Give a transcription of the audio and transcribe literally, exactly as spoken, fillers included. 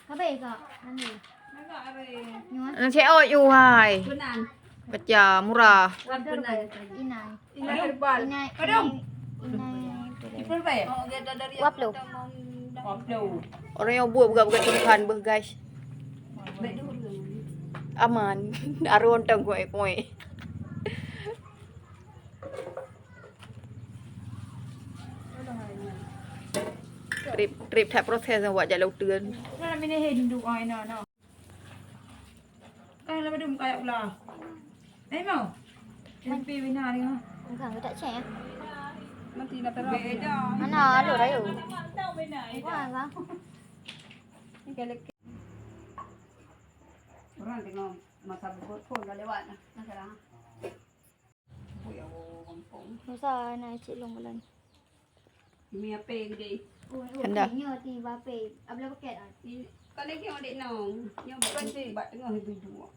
Habis kak? Mana? Nyoe. Nasi oi, uhai. Kunan. Pecah, murah. Wan kunan. Inai. Inai herbal. Inai, Aduh. Inai, inai. Ipul baik. Dua puluh. Dua puluh. Orang yang buat buka-buka Tuhan beuh, guys. Baik dulu. Aman. Arun tang kuek-kuek. Trip, trip that proses yang buat jalan uteun. Nah, mini hindu ai na na. Kan lama dum kayak pula. Eh mau. Mimpi bina ni ha. Bukan ke tak cek ya? Nanti nak terang. Beda. Mana lu rayu? Bukan lah. Ni kalau orang tengok masa buku pun dah lewat dah. Nah sekarang. Musa na cik long bulan. Mi ape gede? Kanda. Nyo ti bape. Abla paket ah. Kalau dia dek nong, nyo bukan ti bak tengah ibu dua.